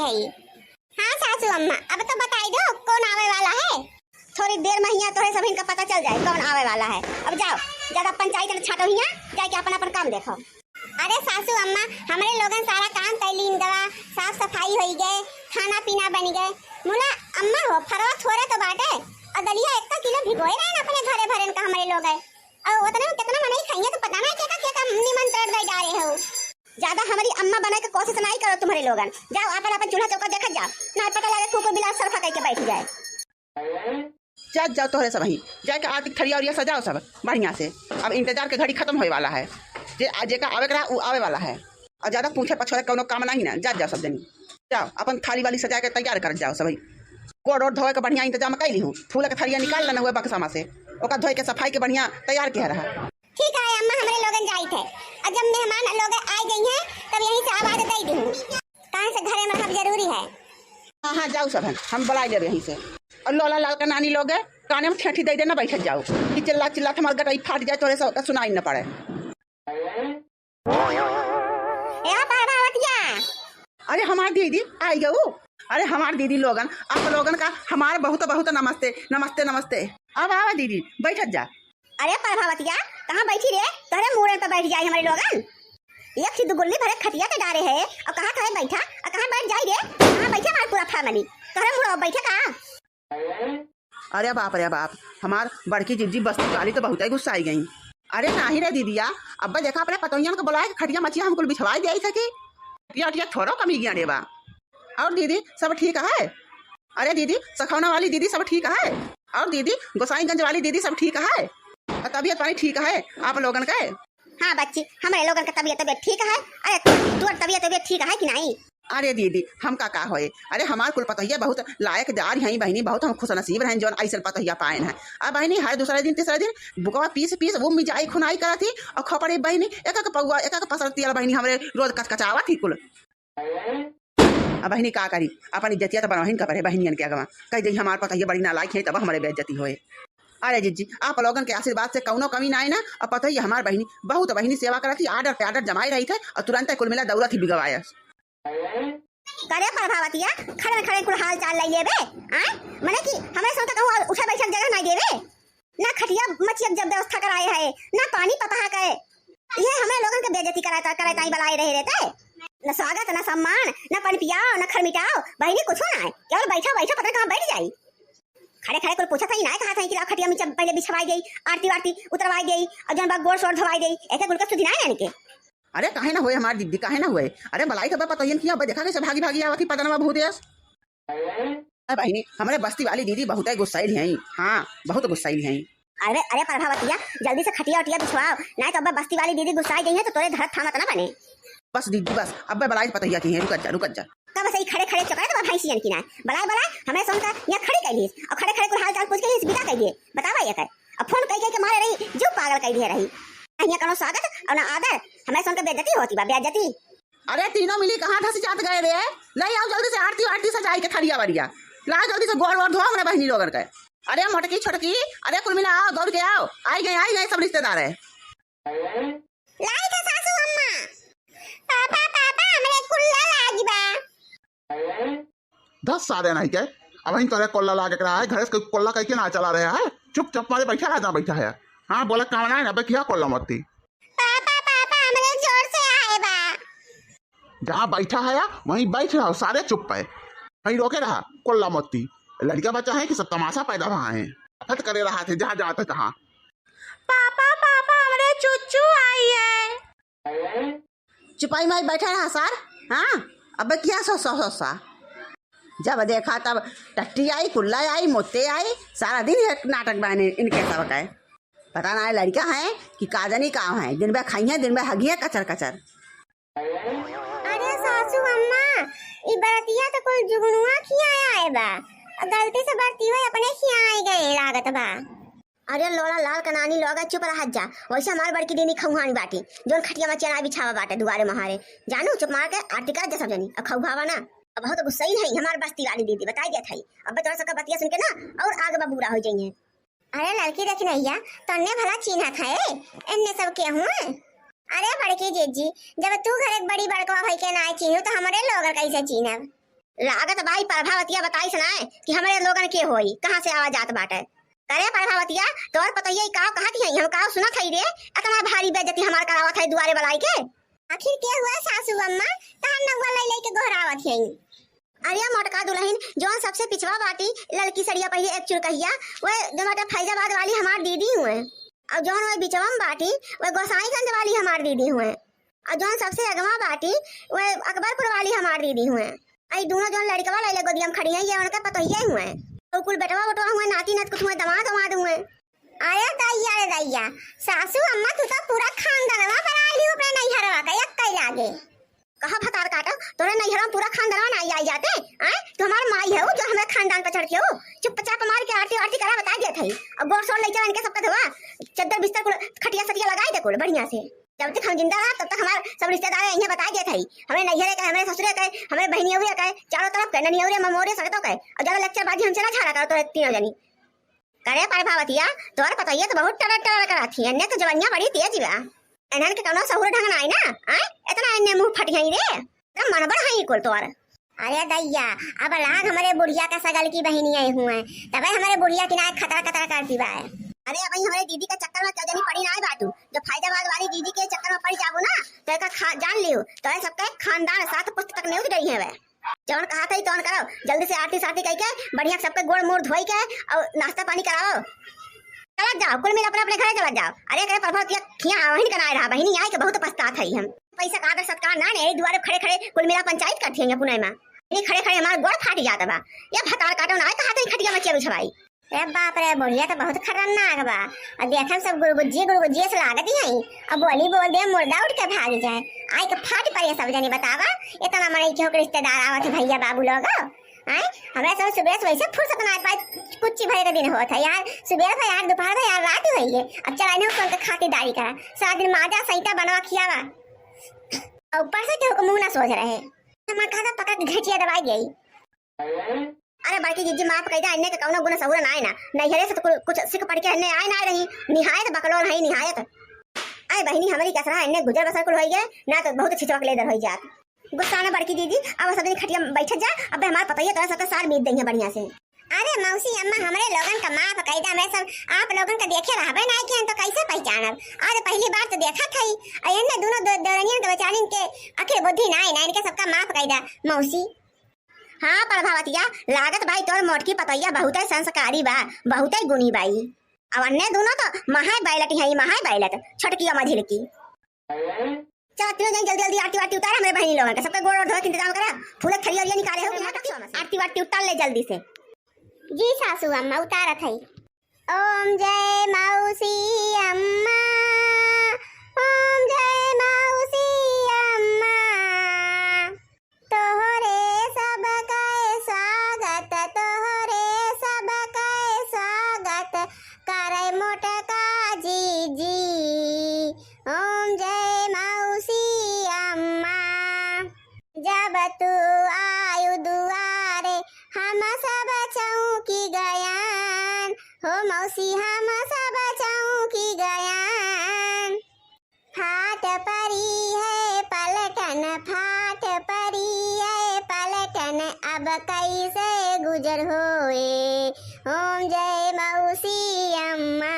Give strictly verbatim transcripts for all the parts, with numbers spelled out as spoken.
हाँ सासू अम्मा, अब तो बताई दो कौन आवे वाला है। थोड़ी देर में हियाँ तोहरे सभिन का पता चल जाए कौन आवे वाला है। अब जाओ, ज्यादा पंचायत न छाटो हियाँ, जाके अपन अपन काम देखो। अरे सासू अम्मा, हमरे लोगन सारा काम कर लीन गवा, साफ सफाई होई गए, खाना पीना बन गए। मुला अम्मा हो, फरवा थोड़े तो बाटे, और दलिया एक किलो भिगोए रहे ना अपने घरे भरेन का हमरे लोग है। और उतने में कितना मनई खाइए तो पता ना केका केका निमंत्रण दे जा रहे हो। ज्यादा हमारी अम्मा बने के कोशिश नहीं करो तुम्हारे लोगन। जाओ अपन अपन चूल्हा चौका देखत जाओ, ना पता लगे कुकुर बिलार सरफा करके बैठ जाए। जा, जाओ तोहरे सब वहीं जाके आरती के थरिया उरिया सजाओ सब बढ़िया से। अब इंतजार के घड़ी खत्म होए वाला है, जे आ जेका आवे के रहा उ आवे वाला है। और ज्यादा पूछे पछोरे कौनो काम नहीं ना, जा जाओ सब जनी, जाओ अपन थाली वाली सजा के तैयार कर जाओ सब। गोड़ ओड़ धोए के बढ़िया इंतजाम कर ली हूँ, फूल के थरिया निकाल लेना हुए बक्सा में से, ओका धोए के सफाई के बढ़िया तैयार किया रहा। ठीक है अम्मा, हमरे लोगन जाइत है, और जब मेहमान लोग आ गई हैं तब यहीं से आवाज दे दी हूँ, काहे से घरे में रहब जरूरी है। हाँ हाँ, जाओ सब, हम बुला लेब यहीं से। और लोला लाल का नानी लोग काने में ठेठी दे देना, बैठत जाओ कि चिल्ला चिल्ला हमार गटई फाट जाए, तोरे सब का सुनाई न पड़े। ए पार्वतिया। अरे हमार दीदी आई गऊ। अरे हमार दीदी लोगन, आप लोगन का हमार बहुत बहुत नमस्ते, नमस्ते, नमस्ते। अब आवा दीदी, बैठत जा। अरे प्रभावतिया, कहाँ बैठी रे? तोहरे मूड़न पे बैठ जाई हमरे लोगन। एक ठी दुगुल्ली भरे खटिया ते डारे है, और कहाँ तोहे बैठा, और कहाँ बैठ जाई रे? कहाँ बैठे हमार पूरा family? तोहरे मूड़वा बैठे का? अरे बाप रे बाप, हमार बड़की जिज्जी बस्ती वाली तो बहुते गुस्साई गई। अरे नाही रे दीदिया, अब्बा देखा अपने पतोहियन के बुलाए के खटिया मचिया हम कुल बिछवाई देई सकी। खटिया उटिया थोड़ो कमी गया रे बा। और दीदी सब ठीक है? अरे दीदी सखौना वाली दीदी सब ठीक है? और दीदी गोसाईगंज वाली दीदी सब ठीक है? और तबीयत पानी ठीक है आप लोगन के? हाँ बच्ची, हमरे लोगन के तबीयत तबीयत ठीक है। अरे तोर तबीयत तबीयत ठीक है कि नहीं? अरे दीदी, हमका का होए? अरे हमार कुल पतोहिया बहुत लायकदार हैं बहिनी, बहुत हम खुशनसीब रहन जौन ऐसन पतोहिया पाएन हैं। अब बहिनी हर दूसरे दिन तीसरे दिन बुकवा पीस पीस वो मिजाई खुनाई करत ही और खोपड़ी बहिनी एक एक पौआ एक एक पसरतिया बहिनी हमरे रोज कचकचावत ही कुल। अब बहिनी का करी, अपन इज्जतिया तो बनवाहिन का परे बहिनियन के अगवा। कह दे हमार पतोहिया बड़ी नालायक है तब हमरे बेइज्जती होए। अरे जिज्जी, आप लोगन के आशीर्वाद से कौनो कमी ना आए ना। अब पतोहिया हमार बहिनी बहुत बहिनी सेवा करत ही, order पे order जमाई रही थे और तुरंत कुल मिला दौड़त ही बिगवाया। करे प्रभावतिया, खड़े खड़े कुल हाल चाल लई लेबे, आय? मने कि हमरे संग त कहूँ उठे बैठे के जगह नाई देबे, ना खटिया मचिया के जब व्यवस्था कराए है, ना पानी पतहा के। ये हमरे लोगन के बेइज्जती कराए ता-, कराए ताई बलाए रहे रहते। ना स्वागत, ना सम्मान, ना पानी पियाओ, ना खरमिटाओ, बहिनी कुछो ना है, केवल बैठा बैठा पता कहाँ बैठ जाई। खड़े खड़े कुल पूछत हई, ना कहत हई कि लाओ खटिया मिचा पहले बिछवाई देई, आरती वारती उतरवाई देई, और जौन बा गोड़ सोड़ धोवाई देई, एके कुल के सुधि ना है इनके। अरे काहे ना होए हमार दीदी, काहे ना होए? अरे बलाई तो बा पतोहियन किया, अब देखा कैसे भागी भागी आवत ही पदनवा भूत यस। अरे बहिनी, हमरे बस्ती वाली दीदी बहुत गुस्साइल हैं। हाँ, बहुत गुस्साइल हैं। अरे, अरे प्रभावतिया, जल्दी से खटिया उटिया बिछवाओ, नहीं तो अब बस्ती वाली दीदी गुस्साई गई है तो तोरे धरत थामत ना बने। बस दीदी बस, अब बलाई पतोहिया की है, रुकत जा, रुकत जा। कब से ही खड़े खड़े चकरे तो भैंसियन की ना बलाए बलाए हमरे सोन का यहाँ खड़ी कर लीस और खड़े खड़े कुल हाल चाल पूछ के लीस विदा कर दिए। बतावा ये कर, अब फोन कई कई के मारे रही, जो पागल कर दिए रही। ना यहाँ कोनो स्वागत और ना आदर, हमरे सोन के बेइज्जती होती बा, बेइज्जती। अरे तीनों मिली कहाँ धस जात गए रे? ले आओ जल्दी से आरती वारती सजाई के थरिया वरिया। लाओ जल्दी से गोड़ वोड़ धो हमरे बहिनी लोगन के। अरे मोटकी छोटकी, अरे कुल मिला आओ, दौड़ के आओ। आई गए, आई गए सब रिश्तेदार है। लाई थे सासू अम्मा। पापा, पापा, हमरे कुल्ला लागी बा। दस सारे नहीं के, अब ही तोरे कोल्ला लागे के रहा है, घरे से कोल्ला कह के ना चला रहा है। चुप चुप मारे बैठा है, जहाँ बैठा है। हाँ, बोला काम ना है ना, अबे क्या कोल्ला मत्ती? पापा, पापा, हमरे जोर से आए बा। जहाँ बैठा है, वहीं बैठ रहो, सारे चुप पे। वहीं रोके रहा, कोल्ला मत्ती। लड़का बच्चा है कि सब तमाशा पैदा हुआ है। हरकत करे रहा थे, जहाँ जाते तहाँ। पापा, पापा, हमरे चुच्चू आई है। चुपाई माई बैठा रहा सार। हाँ, अब क्या सो, सो, सो, सा? जब देखा तब टट्टी आई, कुल्ला आई, मोते आई, सारा दिन ये नाटक बने इनके सब का। पता ना है लड़का है कि का जानी का है, दिन भर खाई है, दिन भर हगी है, कचर कचर। अरे सासू अम्मा, ई बरतिया तो कुल जुगनुआ खियाए आए बा, गलती से बरती हुई अपने खियाए गए लागत बा। अरे लोला लाल कनानी लोग चुप रहत जा, वैसे हमार बड़की दीदी खौहान बाटी, जोन खटिया में चना बिछावा बाटे दुआरे महारे। जानू चुप मार के आरती कर जा सब जनी, अब खौहावा ना। अब बहुत गुस्सैल है हमार बस्ती वाली दीदी, बताई देत है। अब तोरा सबका बतिया सुन के ना और आगे बा बुरा हो जाइए। अरे लड़की देख नैया, तन्ने भला चिन्हत है, एन्ने सब केहू। अरे बड़की जीजी, जब तू घर एक बड़ी बड़कवा भई के ना चिन्हू तो हमरे लोग कैसे चिन्हब? लागत बा ई प्रभावतिया बताइस नाय कि हमरे लोगन के होई, कहाँ से आवा जात बाटे। करे प्रभावतिया, तोर पतोहिया ई काव कहत हई, हम काव सुनत हई रे, इतना भारी बेइज्जती हमार करावत है दुआरे बलाई के। आखिर के हुआ सासू अम्मा, तहार नौआ लई लई के गोहरावत हई। अरे मोटका दुलहिन, जौन सबसे पिछवा बाटी, ललकी सड़िया पहिरे एक चुरकहिया, वह जौन बाटे फैजाबाद वाली हमार दीदी हुए, और जौन वह बिचवा में बाटी, वह गोसाईगंज वाली हमार दीदी हुए। और जौन सबसे अगवा बाटी, वह अकबरपुर वाली हमार दीदी हुए। आई दोनों जौन लड़कवा लैले गोदिया में खड़ी हैं, ये उनके पतोहिए हुए। और कुल बेटवा उटवा हुए, नाती नतकुत हुए, दमाद दमाद हुए। अरे दैया रे दैया, सासू अम्मा तू तो पूरा खानदानवा पर आइली अपने नैहरवा का, एक कई लागे। कहा भतार काटा, तोरे नैहरवा में पूरा खानदानवा ना आई, आई जाते, आए? तू हमार माई है, जो हमारे खानदान पर चढ़ के हो। चुपचाप मार के आरती आरती करा, बता दिया था। और गोड़ सोड़ ले चल इनके सबके धोवा, चद्दर बिस्तर कुल, खटिया सटिया लगाई दे कुल बढ़िया से। जब तक हम जिंदा रहा, तब तक हमार सब रिश्तेदार यहीं बता दिया था। हमारे नैहरे के, हमारे ससुरे के, हमारे बहनियों के, चारों तरफ के, ननियोरे, ममोरे, सगतों के। और ज्यादा लेक्चर बाजी हमसे ना झाड़ा करो, तो तीनों जनी। करे प्रभावतिया, तोर पतोहिया तो बहुत टरर टरर करत ही, एन्ने तो जवनिया बड़ी तेज बा। इन्हन के कौनो सहूर ढंग ना आई ना, आय? इतना एन्ने मुंह फट हई रे, एकदम मनबड़ हई कुल तोर। अरे दैया, अब लाग हमरे बुढ़िया का सगल की बहिनी आई हुए, तबे हमरे बुढ़िया की ना खतरा खतरा करती बा। अरे अब हमरे दीदी के चक्कर में कजनी पड़ी ना बाटू, जो फैजाबाद वाली दीदी के चक्कर में पड़ी जाबू ना, तो एका खा-, जान लियो, तो सबके खानदान सात पुश्त तक नेउत डरी है वे। जौन कहा था, तौन करो। जल्दी से आरती सारती कई के, बढ़िया सबके गोड़ मोड़ धोई के, और नाश्ता पानी कराओ। चलत जाओ, कुल मिल अपने अपने घरे चलत जाओ। अरे, करे प्रभावतिया खिया वहीं के ना रहा, बहिनी आई के बहुत पछतात है हम। पैसा का आदर सत्कार ना ने, दुआरे खड़े खड़े कुल मिला पंचायत करती है पुनई में। इन्हीं खड़े खड़े हमार गोड़ फाट जाता बा। ये भतार काटो ना आए, कहा था खटिया में चिया बिछवाई। ए बाप रे, बुढ़िया तो बहुत खतरनाक बा। और देखम सब गुरगुज्जी गुरगुज्जी से लागत ही। अब बोली बोल दे, मुर्दा उठ के भाग जाए। आई के फाट पड़े सब जने, बतावा। इतना मनई के होकर रिश्तेदार आवत है, भैया बाबू लोग। आए, हमरा सब सुबह से वैसे फुर्सत ना पाए, कुछ भरे के दिन होत है यार। सुबह भा यार, दोपहर भा यार, रात हुई है। अब चला इन्हें कौन के खातिरदारी करा, सारा दिन माजा सैता बनवा खियावा। और ऊपर से केहू के मुंह ना सोझ रहे। हमार कहा था पकड़ के घचिया दबाई गई। अरे बड़की जीजी, माफ कई दा, इन्ने के कौनो गुण सहूर ना है ना, नैहरे से तो कुल-, कुछ सीख पढ़ के इन्ने आए ना रही, निहायत बकलोल है, निहायत। अरे बहिनी, हमारी कसरा इन्ने गुजर बसर कुल होई गए ना, तो बहुत छिचवा के लेदर होई जात। गुस्सा ना बड़की जीजी, अब सब दिन खटिया में बैठत जा, अब हमार पतोहिया तोरा सबके सार मीत देंगे बढ़िया से। अरे मौसी अम्मा, हमरे लोगन का माफ कई दा, हमरे सब आप लोगन का देखे रहबे ना कि हम तो कैसे पहचानब, आज पहली बार तो देखत हई। और इन्ने दोनों दो-, देवरनियन के बेचारिन के आखिर बुद्धि ना है ना, इनके सबका माफ कई दा मौसी। हाँ प्रभावतिया, लागत बाई तोर मोटकी पतोहिया बहुते संस्कारी बा, बहुते गुणी बाई। अब अन्ने दोनों तो महाय बैलट हैं, महाय बैलट, छोटकी और मझिलकी। चल तीनों जन जल्दी जल्दी आरती वारती उतार, हमरे बहिनी लोगन के सबके गोड़ ओड़ धोए के इंतजाम करा, फूल थरिया उरिया निकाले हो कि ना, आरती वारती उतार ले जल्दी से। जी सासू अम्मा, उतारत है। ओम जय मौसी अम्मा, ओम जय मौसी अम्मा। तोहरे सबके स्वागत, तोहरे सबके स्वागत, करे मोटका जीजी। ओम जय मौसी अम्मा। जब तू आयु दुआरे, हम सब चौंकी गयान, हो मौसी, हम सब चौंकी गयान। फाट परी है पलटन, फाट परी है पलटन, अब कैसे गुजर होए। ओम जय मौसी अम्मा।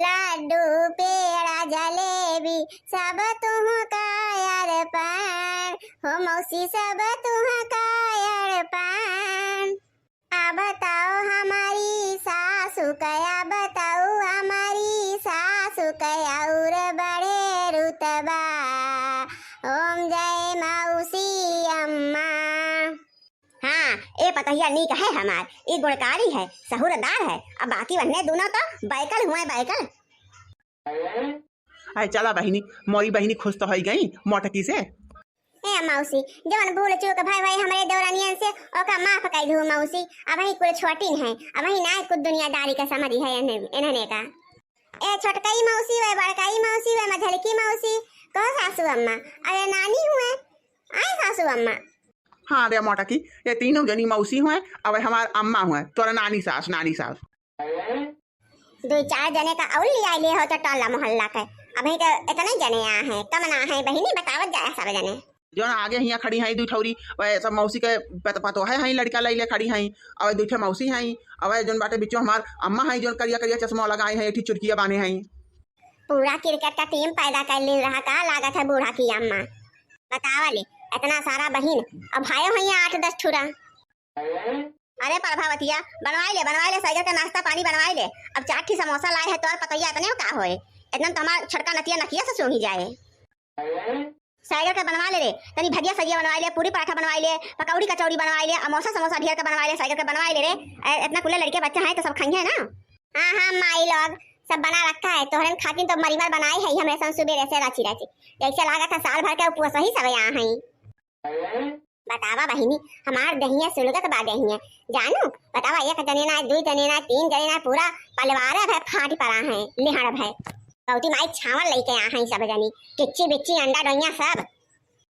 लड्डू पेड़ा जलेबी सब तुहका अर्पण, हो मौसी सब तुहका अर्पण। अब तौ हमारी सासु कै, अब तौ हमारी सासु कै और बड़े रुतबा। ओम जय मौसी अम्मा। हाँ, ए पतोहिया नीक है हमार, ई गुणकारी है, सहूरदार है। अब बाकी वन्ने दोनों तो बैकल हुए, बैकल। अरे चला बहिनी, मोरी बहिनी खुश तो होई गई मोटकी से। ए मौसी, जवन भूल चूक भय भय हमरे देवरानियन से, ओका माफ कई दू मौसी। अबहीं कुल छोटिन है, अबहीं ना कुछ दुनियादारी का समझी है इन्हने, इन्हने का। ए छोटकई मौसी वे, बड़कई मौसी वे, मझलकी मौसी, कहो सासू अम्मा, अरे नानी हुए, आए सासू अम्मा। हाँ रे मोटकी, ये तीनों जनी मौसी हुए, अब हमार अम्मा हुए, तोरा नानी सास, नानी सास। दुई चार जने का और ले आइले हो तो टोला मोहल्ला के। अबहीं तो इतने जने आ हैं, कम ना हैं बहिनी, बतावत जाए सब जने। जौन आगे हियाँ खड़ी हैं दुइ ठौरी, वह सब मौसी के पत-, पतोहे हैं, लड़का लइले खड़ी हैं। अउ दुइ ठे मौसी हैं, अउ जौन बाटे बिचो हमार अम्मा हैं, जौन करिया करिया चश्मा लगाए हैं, एक ठी चुटकिया बांधे हैं। पूरा cricket का team पैदा कर लीन रहा का, लागत है बूढ़ा की अम्मा। बतावा ले, इतना सारा बहिन, अब भाइयो हैं आठ दस ठुरा। अरे प्रभावतिया, बनवाई ले, बनवाई ले, साइकिल का नाश्ता पानी बनवाई ले। अब चार ठी समोसा लाए है तोर पतोहिया, इतने में का होए? इतना में तो हमार छोटका नतिया नकिया से सूंघी जाए। साइकिल का बनवा ले रे, तनी भजिया सजिया बनवाई ले, पूरी पराठा बनवाई ले, पकौड़ी कचौड़ी बनवाई ले, अमोसा समोसा ढेर का बनवाई ले, साइकिल का बनवाई ले रे। ए, इतना कुल्ले लड़के बच्चा हैं तो सब खाइए ना। हाँ, हाँ, माई लोग सब बना रखा है, तोहरन खातिर तो मरीमर बनाए है हमरे सन सुबेरे से राची राची। जैसे लागत है साल भर के उपवास ही सब यहाँ हैं। बतावा बहिनी, हमार देहिया सुलगत बा देहिया। जानू, बतावा, एक जने ना, दुइ जने ना, तीन जने ना, पूरा परिवार भय फाट पड़ा है, लिहड़ भय। गौती माई छावल लेके आ हैं सब जनी, किच्ची बिच्ची अंडा डोइया सब।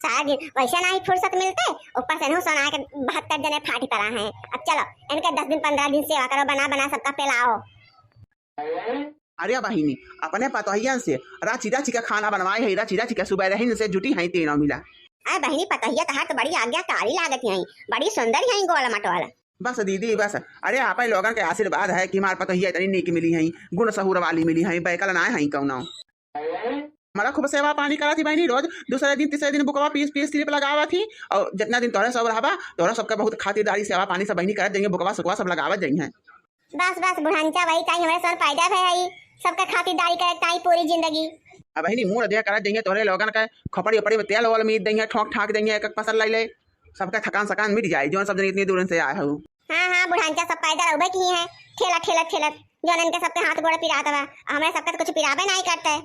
सारा दिन वैसे ना ही फुर्सत मिलते, ऊपर से नौ सौ ना के बहत्तर जने फाट पड़ा हैं। अब चलो, इनके दस दिन पन्द्रह दिन सेवा करो, बना बना सबका पिलाओ। अरे बहिनी, अपने पतोहियन से राची राची का खाना बनवाए है, राची राची का सुबह रहिन से जुटी हैं तीनों मिला। अरे बहिनी, पतोहिया तहार तो बड़ी आज्ञाकारी लागत हैं, बड़ी सुंदर हैं गोल मटोल। बस दीदी बस, अरे आप ही लोगन के आशीर्वाद है कि हमार पतोहिया इतनी नीक मिली हैं, गुण सहूर वाली मिली हैं, बैकल ना हैं कौनो। हमारा खूब सेवा पानी करत ही बहिनी, रोज दूसरे दिन तीसरे दिन बुकवा पीस पीस slip लगावत ही, और जितना दिन तोहरे सब रहबा, तोहरा सबके बहुत खातिरदारी सेवा पानी सब बहिनी करत जाइए, बुकवा सुकवा सब लगावत जाइए। बस बस बुढ़ांचा, वही चाहिए हमरे सन पैदा भय है, सबके खातिरदारी करे ताई पूरी जिंदगी। अब बहिनी मूड़ दिया करत जाइए, तोहरे लोगन के खोपड़ी ओपड़ी में तेल ओल मीत देंगे, ठोंक ठाक देंगे, एक एक पसर ले ले, सबका थकान सकान मिट जाए, जौन सब जन इतनी दूर से आए हो। हाँ हाँ बुढ़ांचा, सब पैदा रहबे की हैं, ठेला ठेला ठेला, जौन इनके सबके हाथ गोड़ पिरात बा, हमरे सबके तो कुछ पिराबे नहीं करते।